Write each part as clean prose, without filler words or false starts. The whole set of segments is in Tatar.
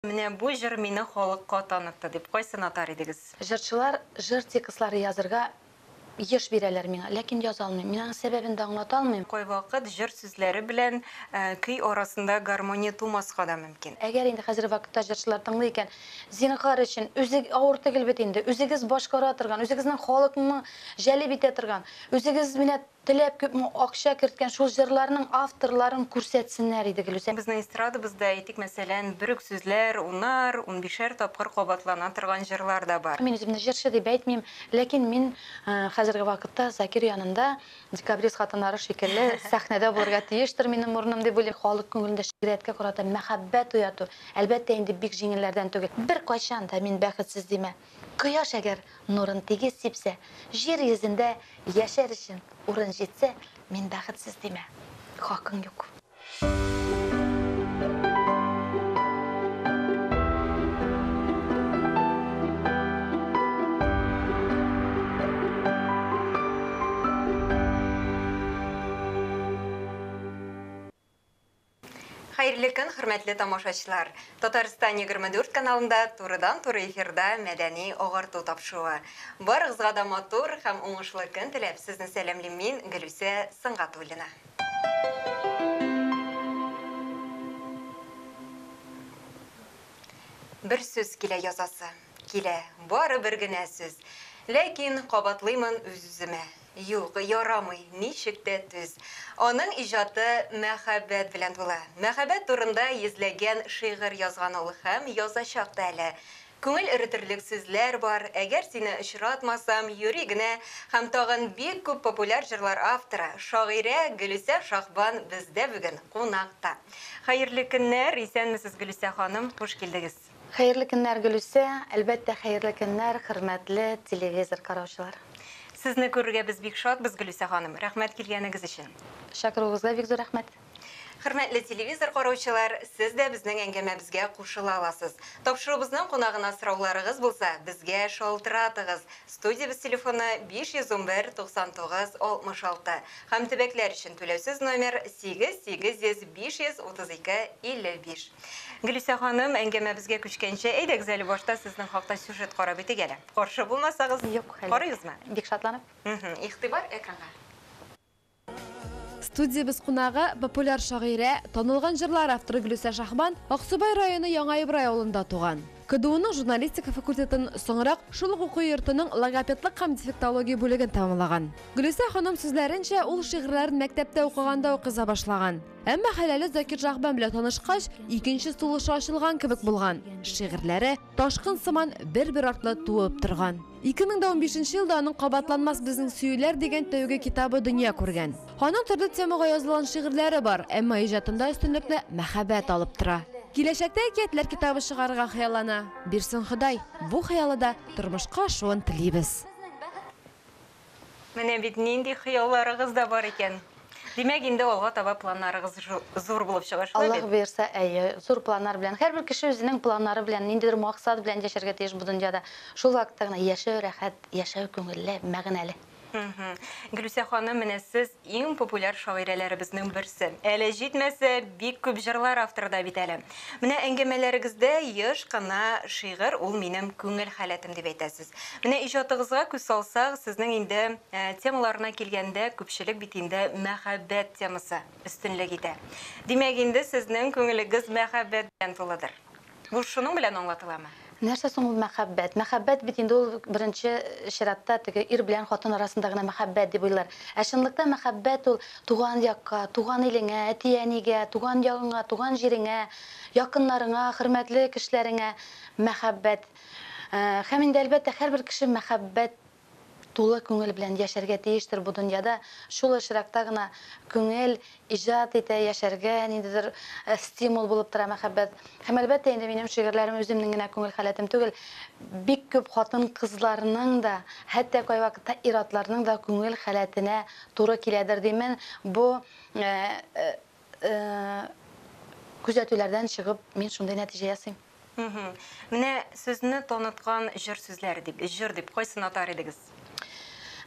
Менә бу җыр мине халыкка танытты дип кайсын атар идегез? Җырчылар җыр текстлары язырга еш бирәләр миңа, ләкин яза алмыйм. Мин аның сәбәбен дә аңлата алмыйм. Кайвакыт җыр сүзләре белән көй арасында гармония тумаска да мөмкин. Әгәр инде хәзерге вакытта җырчылар тыңлый икән, зинһар өчен, үзе авыр түгел бит инде, үзегез башкара торган, үзегезнең халыкны җәлеп итә торган, үзегез менә Теләп күпме акча керткән шул җырларның авторларын күрсәтсеннәр иде, Гөлүсә. Безнең эстрадабызда, әйтик, мәсәлән, бер үк сүзләр унар, унбишәр тапкыр кабатлана торган җырлар да бар. Мин үземне җырчы дип әйтмим, ләкин мин хәзерге вакытта Закир янында декабрист хатыннары шикелле сәхнәдә булырга тиештер минем урыным дип уйлыйм. Халык күңелендә шигърияткә карата мәхәббәт уяту, әлбәттә инде, бик җиңелләрдән түгел. Беркайчан да мин бәхетсез димә. Кояш әгәр нурын тигез сипсә, җир йөзендә яшәр өчен урын җитсә, мин бәхетсез димә, хакың юк. Хәерле көн, хөрмәтле тамашачылар! Татарстан 24 каналында турыдан-туры эфирда мәдәни агарту тапшыруы. Барыгызга да матур һәм уңышлы көн теләп, сезне сәламлим мин, Гөлүсә Сөнгатуллина. Бер сүз килә язасы. Килә, бары бер генә сүз. Ләкин кабатлыймын үз-үземә. Юк, ярамый, ничек тә түз. Аның иҗаты мәхәббәт белән тулы. Мәхәббәт турында йөзләгән шигырь язган ул һәм язачак та әле. Күңел эретерлек сүзләр бар, Әгәр сине очратмасам, Юри генә һәм тагын бик күп популяр җырлар авторы, шагыйрә Гөлүсә Шаһбан бездә бүген кунакта. Хәерле көннәр, исәнмесез, Гөлүсә ханым, хуш килдегез. Хәерле көннәр, Гөлүсә! Әлбәттә, хәерле көннәр, хөрмәтле телевизор караучылар! Сезне күрергә без бик шатбыз, Гөлүсә ханым. Рәхмәт килгәнегез өчен. Чакыруыгызга бик зур рәхмәт. Хөрмәтле телевизор караучылар, сез дә безнең әңгәмәбезгә кушыла аласыз. Тапшыруыбызның кунагына сорауларыгыз булса, безгә шалтыратыгыз. Студиябез телефоны 511 99 66 һәм төбәкләр өчен түләүсез номер 8 800 532 55. Гөлүсә ханым, әңгәмәбезгә күчкәнче, әйдәгез әле башта сезнең хакта сюжет карап үтик әле. Каршы булмасагыз, Юк, әлбәттә. карыйбызмы? Бик шатланып. Игътибар экранга. Студиябез кунагы, популяр шагыйрә, танылган җырлар авторы Гөлүсә Шаһбан Аксубай районы Яңа Ибрай авылында туган. КДУның журналистика факультетын, соңрак шул ук уку йортының логопедлык һәм дефектология бүлеген тәмамлаган. Гөлүсә ханым сүзләренчә, ул шигырьләрен мәктәптә укыганда ук яза башлаган. Әмма хәләле Закир Шаһбан белән танышкач, икенче сулышы ачылган кебек булган. Шигырьләре ташкын сыман бер-бер артлы туып торган. 2015 нче елда аның Кабатланмас безнең сөюләр дигән тәүге китабы дөнья күргән. Аның төрле темага язылган шигырьләре бар, әмма иҗатында өстенлекне мәхәббәт алып тора. Киләчәктә әкиятләр китабы чыгарырга хыяллана. Бирсен Ходай, бу хыялы да тормышка ашуын телибез. Менә бит нинди хыялларыгыз да бар икән. Димәк, инде алга таба планнарыгыз зур булып чыга, шулай Аллаһ бит? боерса, әйе, зур планнар белән. Һәрбер кеше үзенең планнары белән, ниндидер максат белән яшәргә тиеш бу дөньяда. Шул вакытта гына яшәү рәхәт, яшәү күңелле, мәгънәле. Гөлүсә ханым, менә сез иң популяр шагыйрәләребезнең берсе. Әле җитмәсә, бик күп җырлар авторы да бит әле. Менә әңгәмәләрегездә еш кына шигырь ул минем күңел халәтем дип әйтәсез. Менә иҗатыгызга күз салсак, сезнең инде темаларына килгәндә, күпчелек бит инде мәхәббәт темасы өстенлек итә. Димәк, инде сезнең күңелегез мәхәббәт белән тулыдыр. Бу шуның белән аңлатыламы? Нәрсә соң ул мәхәббәт? Мәхәббәт бит инде ул беренче чиратта теге ир белән хатын арасында гына мәхәббәт дип уйлар. Ә чынлыкта мәхәббәт ул туган якка, туган илеңә, әти-әнигә, туган ягыңа, туган җиреңә, якыннарыңа, хөрмәтле кешеләреңә мәхәббәт. Һәм инде, әлбәттә, һәрбер кеше мәхәббәт тулы күңел белән яшәргә тиештер бу дөньяда. Шул очракта гына күңел иҗат итә, яшәргә ниндидер стимул булып тора мәхәббәт. Һәм, әлбәттә, инде минем шигырьләрем үземнең генә күңел халәтем түгел, бик күп хатын-кызларның да, хәтта кайвакытта ир-атларның да күңел халәтенә туры киләдер димен. Бу күзәтүләрдән чыгып, мин шундый нәтиҗә ясыйм. Менә сезне таныткан җыр сүзләре дип, җыр дип кайсын атар идегез?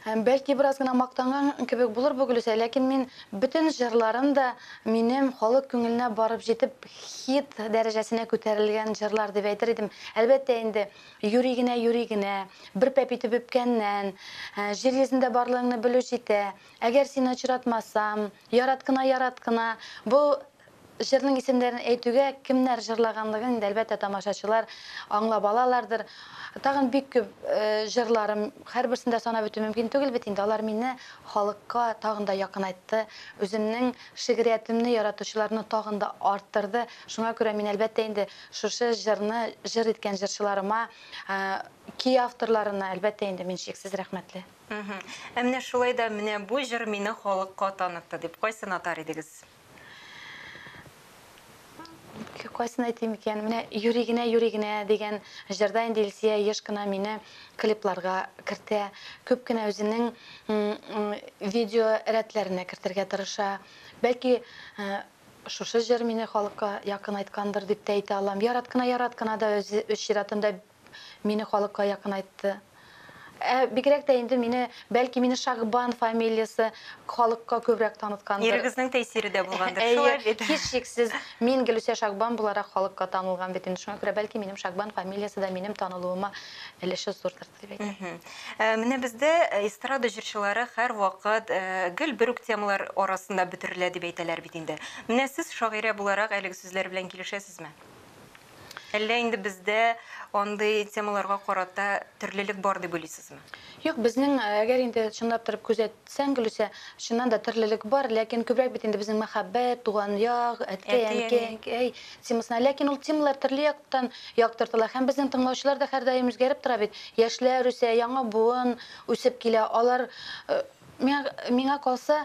Бәлки бераз гына мактанган кебек булыр бу, Гөлүсә, ләкин мин бөтен җырларым да минем халык күңеленә барып җитеп хит дәрәҗәсенә күтәрелгән җырлар дип әйтер идем. Әлбәттә инде, юри генә, юри генә, бер пәп итеп үпкәннән, җир йөзендә барлыгыңны белү җитә, әгәр сине очратмасам, ярат кына, ярат кына. Бу җырның исемнәрен әйтүгә кемнәр җырлаганлыгын инде, әлбәттә, тамашачылар аңлап алалардыр. Тагын бик күп җырларым, һәрберсен дә санап үтү мөмкин түгел бит инде. Алар мине халыкка тагын да якынайтты, үземнең шигъриятемне яратучыларны тагын да арттырды. Шуңа күрә мин, әлбәттә инде, шушы җырны җыр иткән җырчыларыма, көй авторларына, әлбәттә инде, мин чиксез рәхмәтле. Ә менә шулай да, менә бу җыр мине халыкка танытты дип, кайсын атар идегез? Кайсын әйтим икән? Менә Юри генә, юри генә дигән җырда инде Илсия еш кына мине клипларга кертә, күп кенә үзенең видео рәтләренә кертергә тырыша. Бәлки, шушы җыр мине халыкка якынайткандыр дип тә әйтә алам. Ярат кына, ярат кына да үзе үз чиратында мине халыкка якынайтты. Ә бигрәк тә инде мине, бәлки мине Шагбан фамилиясе халыкка күбрәк таныткандыр. Ирегезнең тәэсире дә булгандыр, шулай бит? Әйе, һичшиксез, мин Гөлүсә Шагбан буларак халыкка танылган бит инде. Шуңа күрә бәлки минем Шагбан фамилиясе дә минем танылуыма өлеше зурдыр дип әйтәм. Менә бездә эстрада җырчылары һәрвакыт гел бер үк темалар арасында бөтерелә дип әйтәләр бит инде. Менә сез шагыйрә буларак әлеге сүзләр белән килешәсезме? Әллә инде бездә андый темаларга карата төрлелек бар дип уйлыйсызмы? Юк, безнең, әгәр инде чынлап торып күзәтсәң, Гөлүсә, чыннан да төрлелек бар, ләкин күбрәк бит инде безнең мәхәббәт, туган як, әткәй, әнкәй, әнкәй темасына. Ләкин ул темалар төрле яктан яктыртыла һәм безнең тыңлаучылар да һәрдаим үзгәреп тора бит. Яшьләр үсә, яңа буын үсеп килә. Алар, миңа калса,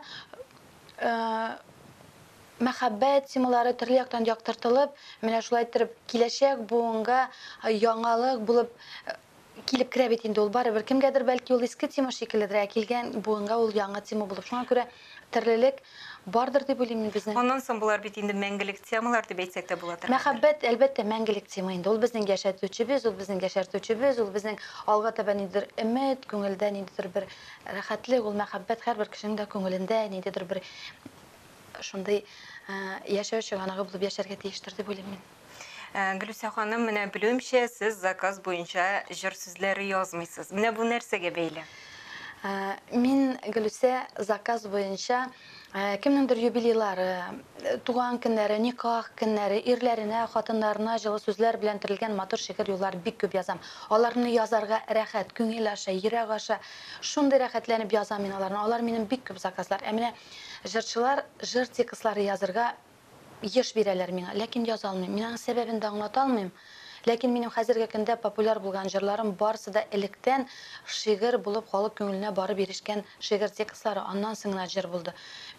мәхәббәт темалары төрле яктан яктыртылып, менә шулай иттереп киләчәк буынга яңалык булып килеп керә бит инде ул барыбер. Кемгәдер бәлки ул иске тема шикелледер, ә килгән буынга ул яңа тема булып. Шуңа күрә төрлелек бардыр дип уйлыйм мин безнең. Аннан соң болар бит инде мәңгелек темалар дип әйтсәк тә була торгандыр. Мәхәббәт, әлбәттә, мәңгелек тема инде. Ул безнең яшәтүчебез, ул безнең яшәртүчебез, ул безнең алга таба ниндидер өмет, күңелдә ниндидер бер рәхәтлек, ул мәхәббәт һәрбер кешенең дә күңелендә ниндидер бер шундый яшәү чыганагы булып яшәргә тиештер дип уйлыйм мин. Гөлүсә ханым, менә белүемчә, сез заказ буенча җыр сүзләре язмыйсыз. Менә бу нәрсәгә бәйле? Мин, Гөлүсә, заказ буенча кемнеңдер юбилейлары, туган көннәре, никах көннәре, ирләренә, хатыннарына җылы сүзләр белән төрелгән матур шигырь юллар бик күп язам. Аларны язарга рәхәт, күңел аша, йөрәк аша. Шундый рәхәтләнеп язам мин аларны. Алар минем бик күп заказлар. Ә менә җырчылар җыр текстлары язырга еш бирәләр миңа, ләкин яза алмыйм. Мин аның сәбәбен дә аңлата алмыйм. Ләкин минем хәзерге көндә популяр булган җырларым барысы да электән шигырь булып халык күңеленә барып ирешкән шигырь текстлары, аннан соң гына җыр булды.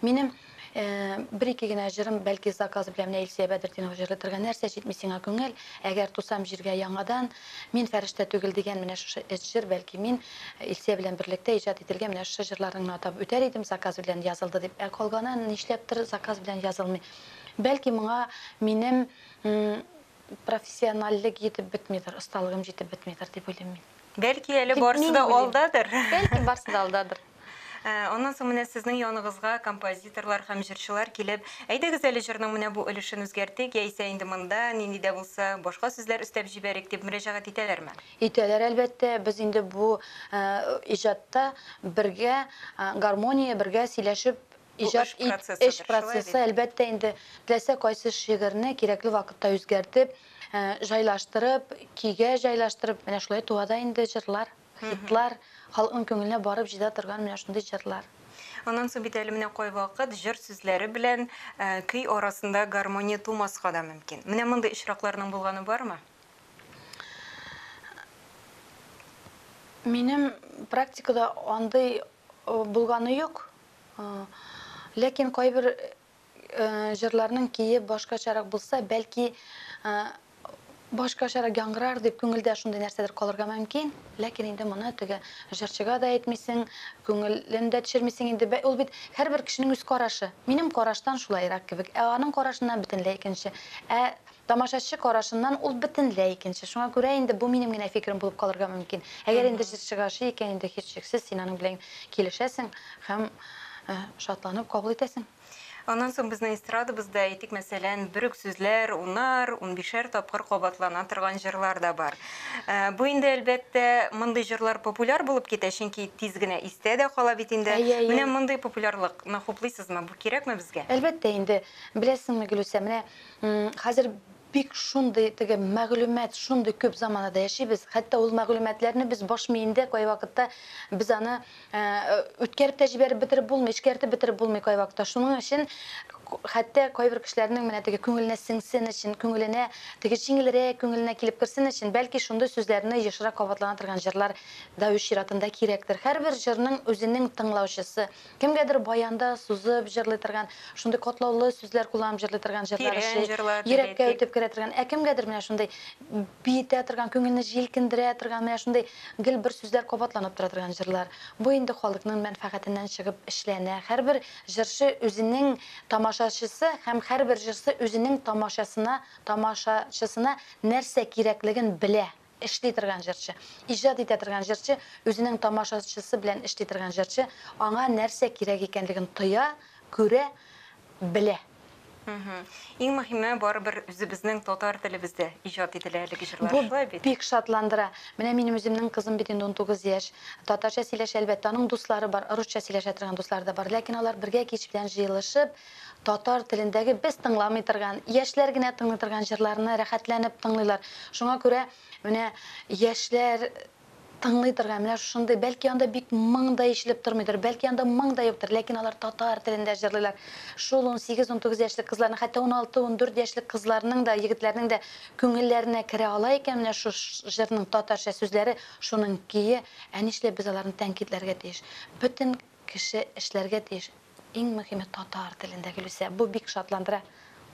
Минем бер-ике генә җырым, бәлки заказ белән менә Илсөя Бәдретдинова җырлый торган Нәрсә җитми сиңа күңел, әгәр тусам җиргә яңадан, мин фәрештә түгел дигән менә шушы өч җыр, бәлки мин Илсөя белән берлектә иҗат ителгән менә шушы җырларны гына атап үтәр идем, заказ белән язылды дип. Ә калганы нишләптер заказ белән язылмый. Бәлки моңа минем профессиональлек җитеп бетмидер, осталыгым җитеп бетмидер дип уйлыйм мин. Бәлки әле барысы да алдадыр. Бәлки барысы да алдадыр. Аннан соң менә сезнең яныгызга композиторлар һәм җырчылар килеп, әйдәгез әле җырның менә бу өлешен үзгәртик, яисә инде монда нинди дә булса башка сүзләр өстәп җибәрик дип мөрәҗәгать итәләрме? Итәләр, әлбәттә. Без инде бу иҗатта бергә гармония, бергә сөйләшеп иҗат эш процессы, әлбәттә инде теләсә кайсы шигырьне кирәкле вакытта үзгәртеп, җайлаштырып, көйгә җайлаштырып, менә шулай туа да инде җырлар, хитлар, халыкның күңеленә барып җитә торган менә шундый җырлар. Аннан соң бит әле менә кайвакыт җыр сүзләре белән көй арасында гармония тумаска да мөмкин. Менә мондый очракларның булганы бармы? Минем практикада андый булганы юк. Ләкин кайбер җырларның көе башкачарак булса, бәлки Башкачарак яңгырар дип күңелдә шундый нәрсәдер калырга мөмкин, ләкин инде моны теге җырчыга да әйтмисең, күңелен дә төшермисең инде. Ул бит һәрбер кешенең үз карашы. Минем караштан шулайрак кебек, ә аның карашыннан бөтенләй икенче. Ә тамашачы карашыннан ул бөтенләй икенче. Шуңа күрә инде бу минем генә фикерем булып калырга мөмкин. Әгәр инде җырчыга ошый икән, инде һичшиксез син аның белән килешәсең һәм шатланып кабул итәсең. Аннан соң безнең эстрадабызда, әйтик, мәсәлән, бер үк сүзләр унар, унбишәр тапкыр кабатлана торган җырлар да бар. Бу инде, әлбәттә, мондый җырлар популяр булып китә, чөнки тиз генә истә дә кала бит инде. Менә мондый популярлыкны хуплыйсызмы? Бу кирәкме безгә? Әлбәттә инде. Беләсеңме, Гөлүсә, менә хәзер бик шундый теге мәгълүмат, шундый күп заманада яшибез. Хәтта ул мәгълүматларны без баш миендә кайвакытта без аны үткәреп тә җибәреп бетереп булмый, эшкәртеп бетереп булмый кайвакытта. Шуның өчен хәтта кайбер кешеләрнең менә теге күңеленә сеңсен өчен, күңеленә теге җиңелрәк күңеленә килеп керсен өчен, бәлки шундый сүзләрне ешрак кабатлана торган җырлар да үз чиратында кирәктер. Һәрбер җырның үзенең тыңлаучысы. Кемгәдер баянда сузып җырлый торган, шундый катлаулы сүзләр кулланып җырлый торган җырлар Тирән ошый, җырлар, дип йөрәккә әйтик. үтеп керә торган. Ә кемгәдер менә шундый биетә торган, күңелне җилкендерә торган, менә шундый гел бер сүзләр кабатланып тора торган җырлар. Бу инде халыкның мәнфәгатеннән чыгып эшләнә. Һәрбер җырчы үзенең тамашачысы һәм һәрбер җырчы үзенең тамашасына, тамашачысына нәрсә кирәклеген белә. Эшли торган җырчы, иҗат итә торган җырчы, үзенең тамашачысы белән эшли торган җырчы, аңа нәрсә кирәк икәнлеген тоя, күрә, белә. Иң мөһиме барыбер үзебезнең татар телебездә иҗат ителә әлеге җырлар, Бу шулай бит? бик шатландыра. Менә минем үземнең кызым бит инде 19 яшь. Татарча сөйләшә, әлбәттә, аның дуслары бар, русча сөйләшә торган дуслары да бар. Ләкин алар бергә кич белән җыелышып, татар телендәге без тыңламый торган, яшьләр генә тыңлый торган җырларны рәхәтләнеп тыңлыйлар. Шуңа күрә менә яшьләр тыңлый торган, менә шундый, бәлки анда бик моң да ишелеп тормыйдыр, бәлки анда моң да юктыр, ләкин алар татар телендә җырлыйлар. Шул 18-19 яшьлек кызларның, хәтта 16-14 яшьлек кызларның да, егетләрнең дә күңелләренә керә ала икән менә шу җырның татарча сүзләре, шуның көе, ә нишләп без аларны тәнкыйтьләргә тиеш? Бөтен кеше эшләргә тиеш. Иң мөһиме татар телендә, Гөлүсә. Бу бик шатландыра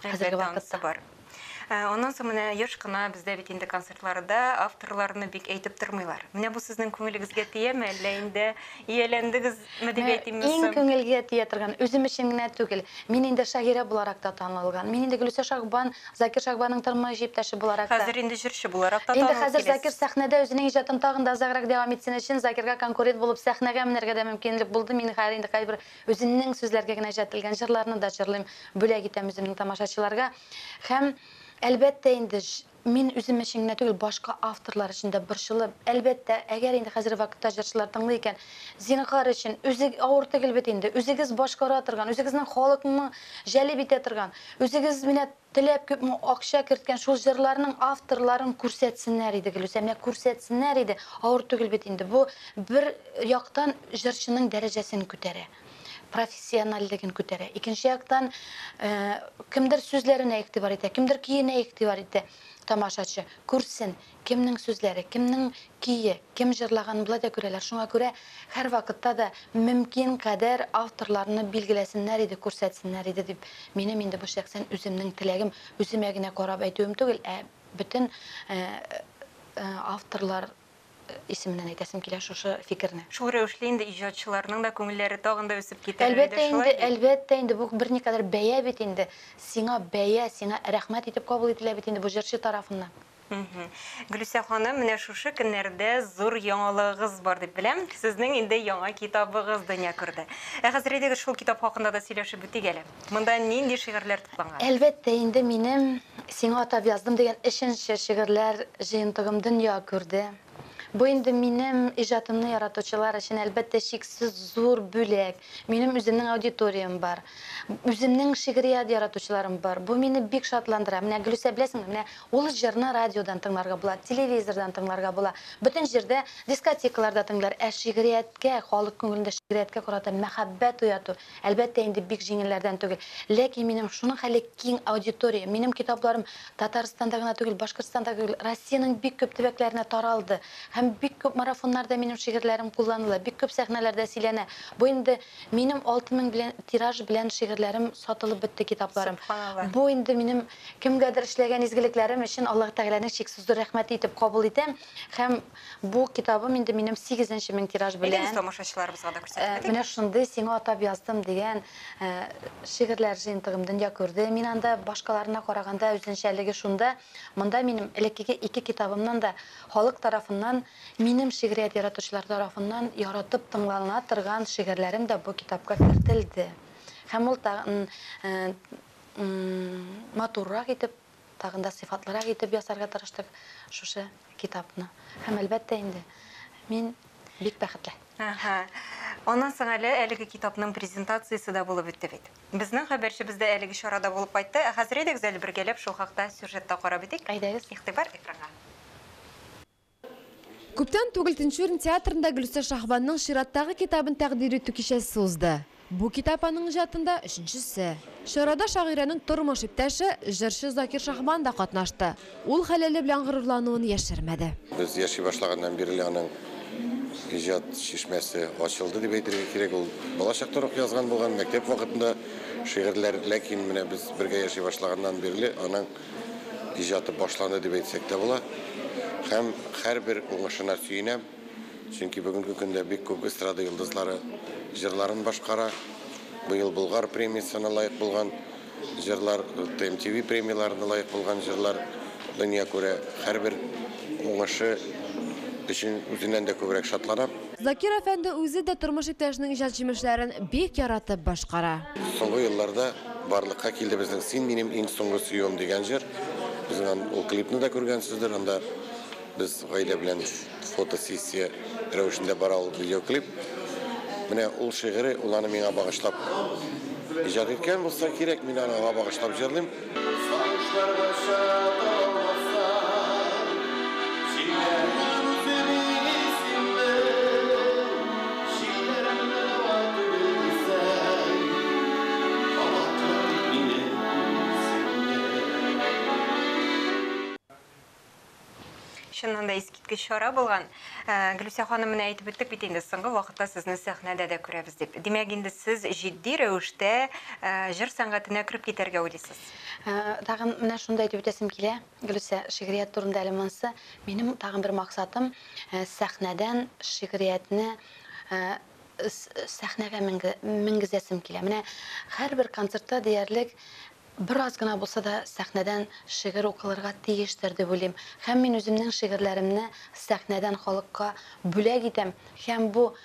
хәзерге Әлбәттә, анысы вакытта. бар. Аннан соң менә еш кына бездә бит инде концертларда авторларны бик әйтеп тормыйлар. Менә бу сезнең күңелегезгә тияме, әллә инде ияләндегезме дип Менә әйтимме иң соң? күңелгә тия торган, үзем өчен генә түгел. Мин инде шагыйрә буларак та танылган. Мин инде Гөлүсә Шагбан, Закир Шагбанның тормыш иптәше буларак та. Хәзер инде җырчы буларак та Инде танылып хәзер Закир киләсез. сәхнәдә үзенең иҗатын тагын да озаграк дәвам итсен өчен Закирга конкурент булып сәхнәгә менәргә дә мөмкинлек булды. Мин хәзер инде кайбер үземнең сүзләргә генә иҗат ителгән җырларны да җырлыйм, бүләк итәм үземнең тамашачыларга. Һәм әлбәттә инде мин үзем өчен генә түгел, башка авторлар өчен дә борчылып, әлбәттә, әгәр инде хәзерге вакытта җырчылар тыңлый икән, зинһар өчен, үзе авыр түгел бит инде, үзегез башкара торган, үзегезнең халыкны җәлеп итә торган, үзегез менә теләп күпме акча керткән шул җырларның авторларын күрсәтсеннәр иде, Гөлүсә, менә күрсәтсеннәр иде, авыр түгел бит инде. Бу бер яктан җырчының дәрәҗәсен күтәрә, профессиональлеген күтәрә. Икенче яктан, кемдер сүзләренә игътибар итә, кемдер көенә игътибар итә. Тамашачы күрсен, кемнең сүзләре, кемнең көе, кем җырлаганын болай да күрәләр. Шуңа күрә һәр вакытта да мөмкин кадәр авторларны билгеләсеннәр иде, күрсәтсеннәр иде дип. Минем инде бу шәхсән үземнең теләгем, үземә генә карап әйтүем түгел, ә бөтен авторлар исеменнән әйтәсем килә шушы фикерне. Шул рәвешле инде иҗатчыларның да күңелләре тагын да үсеп китәр Әлбәттә иде, шулай инде, бит? әлбәттә инде, бу берникадәр бәя бит инде. Сиңа бәя, сиңа рәхмәт итеп кабул ителә бит инде бу җырчы тарафыннан. Гөлүсә ханым, менә шушы көннәрдә зур яңалыгыгыз бар дип беләм. Сезнең инде яңа китабыгыз дөнья күрде. Ә хәзер әйдәгез шул китап хакында да сөйләшеп үтик әле. Монда нинди шигырьләр тупланган? Әлбәттә инде минем Сиңа атап яздым дигән өченче шигырьләр җыентыгым дөнья күрде. Бу инде минем иҗатымны яратучылар өчен әлбәттә чиксез зур бүләк. Минем үземнең аудиториям бар. Үземнең шигърият яратучыларым бар. Бу мине бик шатландыра. Менә Гөлүсә, беләсеңме, менә ул җырны радиодан тыңларга була, телевизордан тыңларга була. Бөтен җирдә дискотекаларда тыңлар. Ә шигърияткә, халык күңелендә шигърияткә карата мәхәббәт уяту, әлбәттә инде бик җиңелләрдән түгел. Ләкин минем шуның хәле киң аудитория, минем китапларым Татарстанда гына түгел, Башкортстанда түгел, Россиянең бик күп төбәкләренә таралды. Һәм бик күп марафоннарда минем шигырьләрем кулланыла, бик күп сәхнәләрдә сөйләнә. Бу инде минем 6000 белән тираж белән шигырьләрем сатылып бетте, китапларым. Бу инде минем кемгәдер эшләгән изгелекләрем өчен Аллаһ Тәгаләнең чиксез зур рәхмәте итеп кабул итәм. Һәм бу китабым инде минем 8 мең тираж белән. Әйдәгез, тамашачыларыбызга да күрсәтеп үтик. Менә шундый «Сиңа атап яздым» дигән шигырьләр җыентыгым дөнья күрде. Мин анда башкаларына караганда үзенчәлеге шунда. Монда минем элеккеге ике китабымнан да халык тарафыннан, минем шигърият яратучылар тарафыннан яратып тыңлана торган шигырьләрем дә бу китапка кертелде. Һәм ул тагын матуррак итеп, тагын да сыйфатлырак итеп ясарга тырыштык шушы китапны. Һәм әлбәттә инде мин бик бәхетле. Аһа. Аннан соң әле әлеге китапның презентациясе дә булып үтте бит. Безнең хәбәрчебез дә әлеге чарада булып кайтты. Ә хәзер әйдәгез әле бергәләп шул хакта сюжетта карап үтик. Әйдәгез. Игътибар экранга. Күптән түгел Тинчурин театрында Гөлүсә Шаһбанның чираттагы китабын тәкъдир итү кичәсе узды. Бу китап аның иҗатында өченчесе. Чарада шагыйрәнең тормыш иптәше, җырчы Закир Шаһбан да катнашты. Ул хәләле белән горурлануын яшермәде. Без яши башлаганнан бирле аның иҗат чишмәсе ачылды дип әйтергә кирәк. Ул балачакта ук язган булган, мәктәп вакытында шигырьләр, ләкин менә без бергә яши башлаганнан бирле аның иҗаты башланды дип әйтсәк тә була. Һәм һәрбер уңышына сөенәм. Чөнки бүгенге көндә бик күп эстрада йолдызлары җырларын башкара. Быел Болгар премиясенә лаек булган җырлар, ТМТВ премияларына лаек булган җырлар дөнья күрә. Һәрбер уңышы өчен үзеннән дә күбрәк шатланам. Закир әфәнде үзе дә тормыш иптәшенең иҗат җимешләрен бик яратып башкара. Соңгы елларда барлыкка килде безнең «Син минем иң соңгы сөюем» дигән җыр. Безнең ул клипны да күргәнсездер. Анда без гаилә белән фотосессия рәвешендә бара ул видеоклип. Менә ул шигыре, ул аны миңа багышлап иҗат иткән булса кирәк, мин аны аңа багышлап җырлыйм. Сагышларга чыда алмасам, җилләрнең үзе исемле, җилләремне дәва түгел дисәң, кабатла тик минем исемне. Чыннан да искиткеч чара булган. Гөлүсә ханым, менә әйтеп үттек бит инде, соңгы вакытта сезне сәхнәдә дә күрәбез дип. Димәк, инде сез җитди рәвештә җыр сәнгатенә кереп китәргә уйлыйсыз. Тагын менә шунда әйтеп үтәсем килә, Гөлүсә, шигърият турында әле монысы. Минем тагын бер максатым сәхнәдән шигъриятне сәхнәгә менгезәсем килә. Менә һәрбер концертта диярлек бераз гына булса да сәхнәдән шигырь укылырга тиештер дип уйлыйм. Һәм мин үземнең шигырьләремне сәхнәдән халыкка бүләк итәм. Һәм бу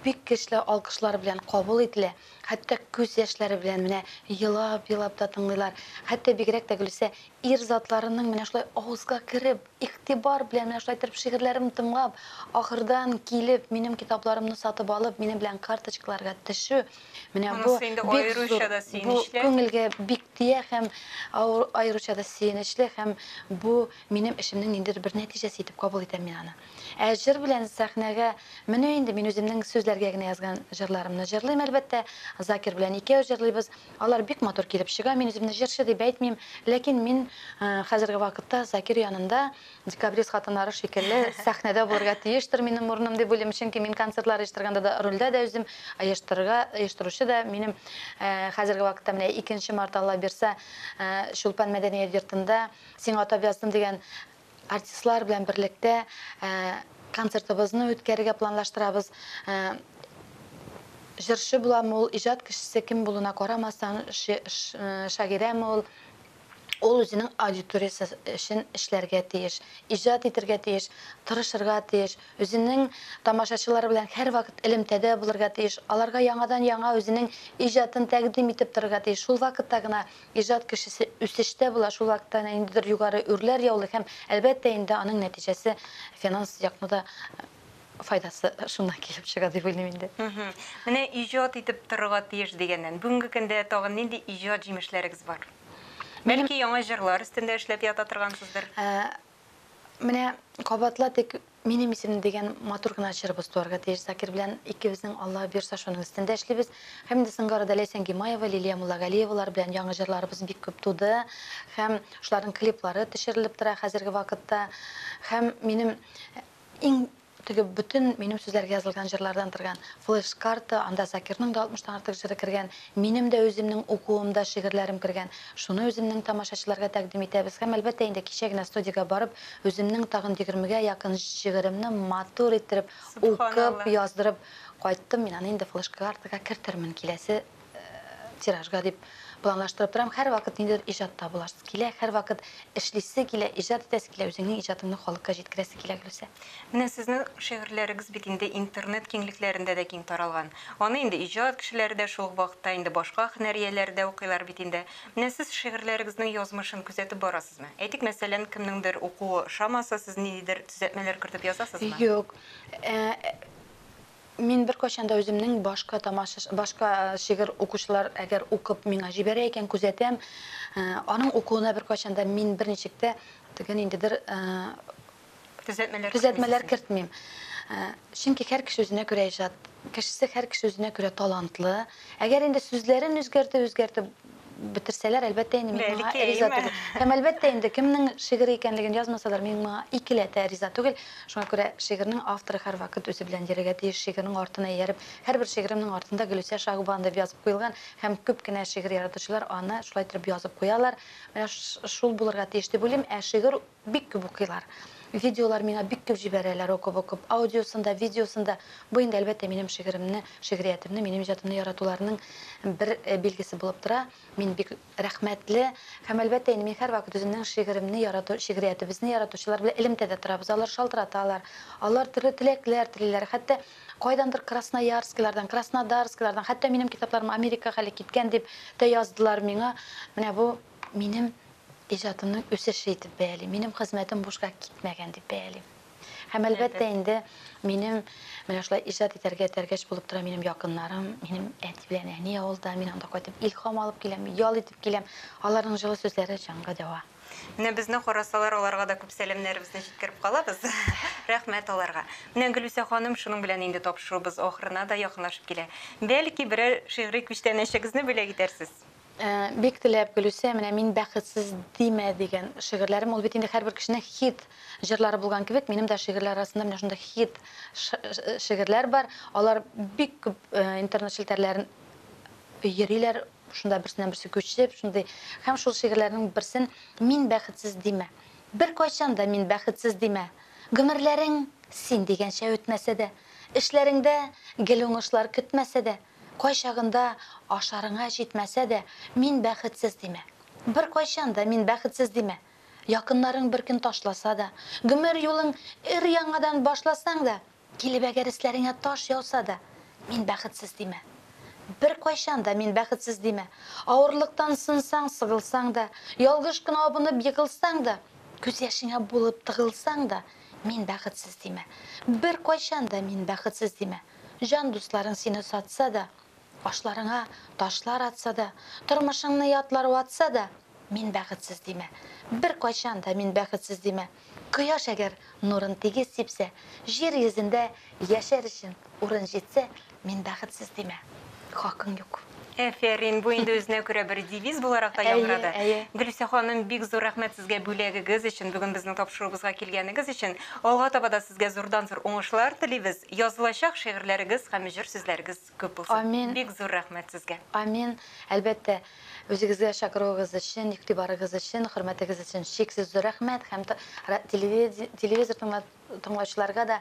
бик көчле алкышлар белән кабул ителә. Хәтта күз яшьләре белән менә елап-елап та тыңлыйлар. Хәтта бигрәк тә, Гөлүсә, ир затларының менә шулай авызга кереп, игътибар белән менә шулай итеп шигырьләрем тыңлап, ахырдан килеп, минем китапларымны сатып алып, минем белән карточкаларга төшү. Менә бу Монысы инде бик аеруча зур, да бу сөенечле. күңелгә бик тия һәм аеруча да сөенечле, һәм бу минем эшемнең ниндидер бер нәтиҗәсе итеп кабул итәм мин аны. Ә җыр белән сәхнәгә менә инде мин үземнең сүзләргә генә язган җырларымны җырлыйм, әлбәттә. Закир белән икәү җырлыйбыз. Алар бик матур килеп чыга. Мин үземне җырчы дип әйтмим, ләкин мин хәзерге вакытта Закир янында декабрист хатыннары шикелле сәхнәдә булырга тиештер минем урыным дип уйлыйм, чөнки мин концертлар оештырганда да рульдә дә үзем, оештыручы да минем. Хәзерге вакытта менә 2 март, Алла бирсә, Чулпан мәдәният йортында «Сиңа атап яздым» дигән артистлар белән берлектә концертыбызны үткәрергә планлаштырабыз. Җырчы буламы ул, иҗат кешесе кем булуына карамастан, шагыйрәме ул, ул үзенең аудиториясе өчен эшләргә тиеш, иҗат итәргә тиеш, тырышырга тиеш, үзенең тамашачылары белән һәрвакыт элемтәдә булырга тиеш, аларга яңадан-яңа үзенең иҗатын тәкъдим итеп торырга тиеш. Шул вакытта гына иҗат кешесе үсештә була, шул вакытта гына ниндидер югары үрләр яулый һәм әлбәттә инде аның нәтиҗәсе финанс якны да файдасы шуннан килеп чыга дип уйлыйм инде. Менә иҗат итеп торырга тиеш дигәннән, бүгенге көндә тагын нинди иҗат җимешләрегез бар? Бәлки яңа җырлар өстендә эшләп ята торгансыздыр? Менә кабатла тик минем исемне дигән матур гына җырыбыз туарга тиеш. Закир белән икебезнең, Алла бирса, шуның өстендә эшлибез. Һәм инде соңгы арада Ләйсән Гимаева, Лилия Муллагалиевалар белән яңа җырларыбыз бик күп туды. Һәм шуларның клиплары төшерелеп тора хәзерге вакытта. Һәм минем Иң теге бөтен минем сүзләргә язылган җырлардан торган флеш-карта, анда Закирның да 60 тан артык җыры кергән, минем дә үземнең укуымда шигырьләрем кергән. Шуны үземнең тамашачыларга тәкъдим итәбез. Һәм, әлбәттә инде, кичә генә студиягә барып, үземнең тагын егермегә якын шигыремне матур иттереп укып, яздырып кайттым. Мин аны инде флеш-картага кертермен киләсе тиражга дип планлаштырып торам. Һәрвакыт ниндидер иҗатта буласы килә, һәрвакыт эшлисе килә, иҗат итәсе килә, үзеңнең иҗатыңны халыкка җиткерәсе килә, Гөлүсә. Менә сезнең шигырьләрегез бит инде интернет киңлекләрендә дә киң таралган. Аны инде иҗат кешеләре дә, шул ук вакытта инде башка һөнәр ияләре дә укыйлар бит инде. Менә сез шигырьләрегезнең язмышын күзәтеп барасызмы? Әйтик, мәсәлән, кемнеңдер укуы ошамаса, сез ниндидер төзәтмәләр кертеп язасызмы? Юк. Мин беркайчан да үземнең башка тамаша, башка шигырь укучылар әгәр укып миңа җибәрә икән, күзәтәм. Аның укуына беркайчан да мин берничек тә теге ниндидер төзәтмәләр, төзәтмәләр кертмим. Чөнки һәр кеше үзенә күрә иҗат кешесе, һәр кеше үзенә күрә талантлы. Әгәр инде сүзләрен үзгәртеп, үзгәртеп бетерсәләр, әлбәттә инде, мин моңа риза түгел. Һәм әлбәттә инде, кемнең шигыре икәнлеген язмасалар, мин моңа икеләтә риза түгел. Шуңа күрә шигырьнең авторы һәрвакыт үзе белән йөрергә тиеш, шигырьнең артына ияреп. Һәрбер шигыремнең артында Гөлүсә Шагбан дип язып куелган, һәм күп кенә шигырь яратучылар аны шулай итеп язып куялар. Менә шул булырга тиеш дип уйлыйм. Ә шигырь бик күп укыйлар. Видеолар миңа бик күп җибәрәләр укып-укып. Аудиосын да, видеосын да. Бу инде, әлбәттә, минем шигыремне, шигъриятемне, минем иҗатымны яратуларының бер билгесе булып тора. Мин бик рәхмәтле. Һәм, әлбәттә инде, мин һәрвакыт үземнең шигыремне ярату, шигъриятебезне яратучылар белән элемтәдә торабыз. Алар шалтыраталар, алар төрле теләкләр телиләр. Хәтта кайдандыр Красноярскилардан, Краснодарскилардан, хәтта минем китапларым Америкага әле киткән дип тә яздылар миңа. Менә бу минем иҗатымның үсеше итеп бәялим. Минем хезмәтем бушка китмәгән дип бәялим. Һәм, әлбәттә инде, минем менә шулай иҗат итәргә этәргеч булып тора минем якыннарым, минем әти белән әни авылда, мин анда кайтып илһам алып киләм, ял итеп киләм. Аларның җылы сүзләре җанга дәва. Менә безне карасалар, аларга да күп сәламнәребезне җиткереп калабыз. Рәхмәт аларга. Менә, Гөлүсә ханым, шуның белән инде тапшыруыбыз ахырына да якынлашып килә. Бәлки, берәр шигъри күчтәнәчегезне бүләк итәрсез? Бик теләп, Гөлүсә, менә Мин бәхетсез димә дигән шигырьләрем, ул бит инде һәрбер кешенең хит җырлары булган кебек, минем дә шигырьләр арасында менә шундый хит шигырьләр бар. Алар бик күп интернет челтәрләрен йөриләр, шунда берсеннән берсе күчеп, шундый. Һәм шул шигырьләрнең берсен Мин бәхетсез димә. Беркайчан да мин бәхетсез димә. Гомерләрең син дигәнчә үтмәсә дә, эшләреңдә гел уңышлар көтмәсә дә, кайчагында ашарыңа җитмәсә дә, мин бәхетсез димә. Беркайчан да мин бәхетсез димә. Якыннарың бер көн ташласа да, гомер юлың өр-яңадан башласаң да, килеп әгәр өсләреңә таш яуса да, мин бәхетсез димә. Беркайчан да мин бәхетсез димә. Авырлыктан сынсаң, сыгылсаң да, ялгыш кына абынып егылсаң да, күз яшеңә булып тыгылсаң да, мин бәхетсез димә. Беркайчан да мин бәхетсез димә. Җан дусларың сине сатса да, ашларыңа ташлар атса да, тормышыңны ятлар ватса да, мин бәхетсез димә. Беркайчан да мин бәхетсез димә. Кояш әгәр нурын тигез сипсә, җир йөзендә яшәр өчен урын җитсә, мин бәхетсез димә. Хакың юк. Әфәрин, бу инде үзенә күрә бер девиз буларак та яңгырады. Әйе, әйе. Гөлүсә ханым, бик зур рәхмәт сезгә бүләгегез өчен, бүген безнең тапшыруыбызга килгәнегез өчен. Алга таба да сезгә зурдан-зур уңышлар телибез. Язылачак шигырьләрегез һәм җыр сүзләрегез күп булсын. Амин. Бик зур рәхмәт сезгә. Амин. Әлбәттә, үзегезгә чакыруыгыз өчен, игътибарыгыз өчен, хөрмәтегез өчен чиксез зур рәхмәт һәм телевизор тыңлаучыларга да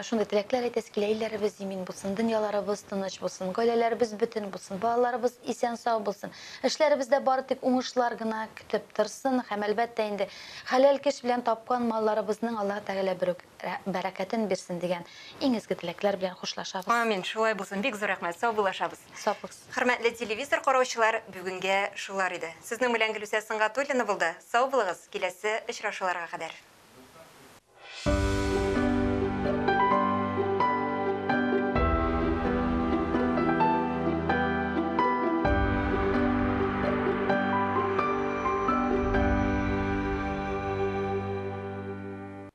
шундый теләкләр әйтәсе килә: илләребез имин булсын, дөньяларыбыз тыныч булсын, гаиләләребез бөтен булсын, балаларыбыз исән-сау булсын, эшләребездә бары тик уңышлар гына көтеп торсын һәм, әлбәттә инде, хәләл көч белән тапкан малларыбызның Аллаһ Тәгалә берүк бәрәкәтен бирсен дигән иң изге теләкләр белән хушлашабыз. Амин, шулай булсын. Бик зур рәхмәт. Саубуллашабыз. Сау булыгыз. Хөрмәтле телевизор караучылар, бүгенгә шулар иде. Сезнең белән Гөлүсә Сөнгатуллина булды. Сау булыгыз, киләсе очрашуларга кадәр.